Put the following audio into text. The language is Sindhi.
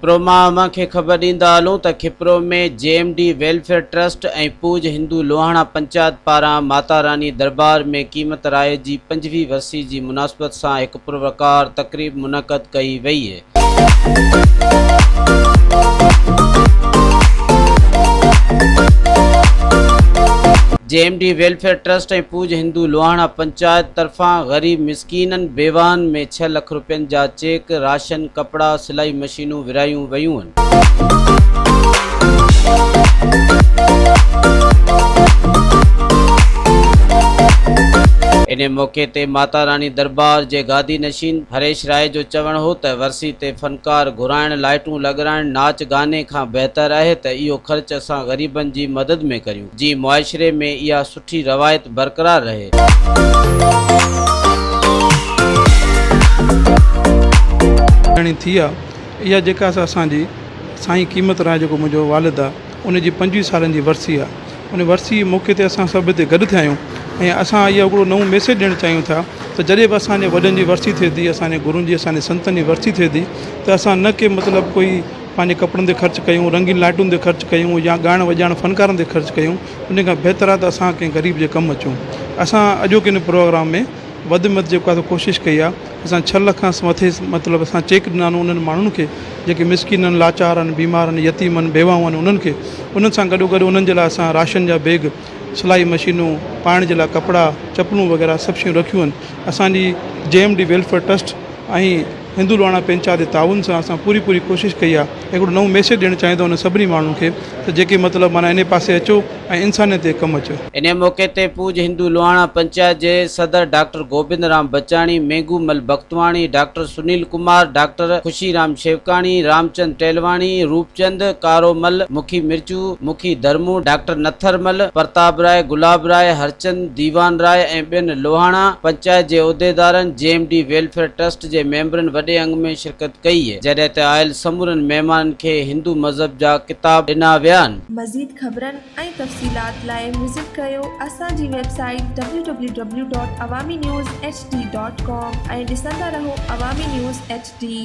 کپرو مان اوهان کي خبر ڏيندا هلون ته Khipro ۾ G M D welfare trust ۽ پوڄ هندو لوهاڻا پنچائت پاران ماتا راني دربار ۾ قيمت راء جي 25 ورسي جي مناسبت سان هڪ پروقار تقريب منعقد ڪئي وئي. جي ايم ڊي ويلفيئر ٽرسٽ ۽ پوڄ هندو لوهاڻا پنچائت طرفان غريب مسڪينن، بيواهن ۾ ڇهه لک روپين جا چيڪ، راشن، ڪپڙا، سلائي مشينون ورهايون ويون. انهي موقعي تي ماتا راني دربار جي گادي نشين هريش راء جو چوڻ هو ته ورسي تي فنڪار گهرائڻ، لائٽون لڳرائڻ، ناچ گاني کان بهتر آهي ته اهو خرچ اسان غريبن جي مدد ۾ ڪريون، جيئن معاشري ۾ اها سٺي روايت برقرار رهي. ٿي آ اها جيڪا سا اسان جي سائين قيمت راء جيڪو منهنجو والد آ ان جي 25 سالن جي ورسي آ ان ورسي جي موقعي تي اسان سڀ هتي گڏ ٿيا آهيون ۽ اسان اهو هڪڙو نئون ميسيج ڏيڻ چاهيون ٿا ته جڏهن به اسان جي وڏن جي ورسي ٿئي ٿي اسان جي گرون جي اسان جي سنتن جي ورسي ٿئي ٿي ته اسان نه ڪي مطلب ڪوئي پنهنجي ڪپڙن تي خرچ ڪيون رنگين لائٽن تي خرچ ڪيون يا ڳائڻ وڄائڻ فنڪارن تي خرچ ڪيون ان کان بهتر آ ته اسان ڪنهن غريب جي ڪم اچون اسان اڄوڪي ان پروگرام ۾ وڌ ۾ وڌ جيڪو آ سو ڪوشش ڪئي آ اسان ڇهه لک کان مٿي مطلب اسان چيڪ ڏنا آهن انهن ماڻهن کي جيڪي مسڪين آهن لاچار آهن بيمار آهن يتيم آهن بيواهون آهن انهن کي انهن سان گڏو گڏ انهن جي لاء اسان راشن جا بيگ سلائي مشينون پائڻ جي لاء ڪپڙا چپلون وغيره سڀ شيون رکيون آهن اسان جي G M D welfare trust ۽ Hindu Lohana panchayat جي تعاون سان اسان پوري پوري ڪوشش ڪئي آهي هڪڙو نئون ميسيج ڏيڻ چاهيان ٿو انهن سڀني ماڻهن کي ته جيڪي مطلب معنيٰ انهي پاسي اچو ۽ انسانيت جي ڪم اچو. انهي موقعي تي پوڄ هندو لوهاڻا پنچائت جي صدر ڊاڪٽر گوبند رام بچاڻي، مينگهو مل بختواڻي، ڊاڪٽر سنيل ڪمار، ڊاڪٽر خوشي رام شيوڪاڻي، رامچند ٽيلواڻي، روپچند، ڪارو مل، مکي مرچو، مکي ڌرمو، ڊاڪٽر نٿر مل، پرتاب راء، گلاب راء، هرچند، ديوان راء ۽ ٻين لوهاڻا پنچائت جي عهديدارن، G M D welfare trust جي ميمبرن وڏي انگ ۾ شرڪت ڪئي، جڏهن ته آيل سمورن مهمانن کي هندو مذهب جا ڪتاب ڏنا ويا. مزيد خبرن ۽ تفصيلات لاء وزٽ ڪريو اسان جي website W W W dot Awami news H D dot com ۽ ڏسندا رهو عوامي نيوز ايڇ ڊي.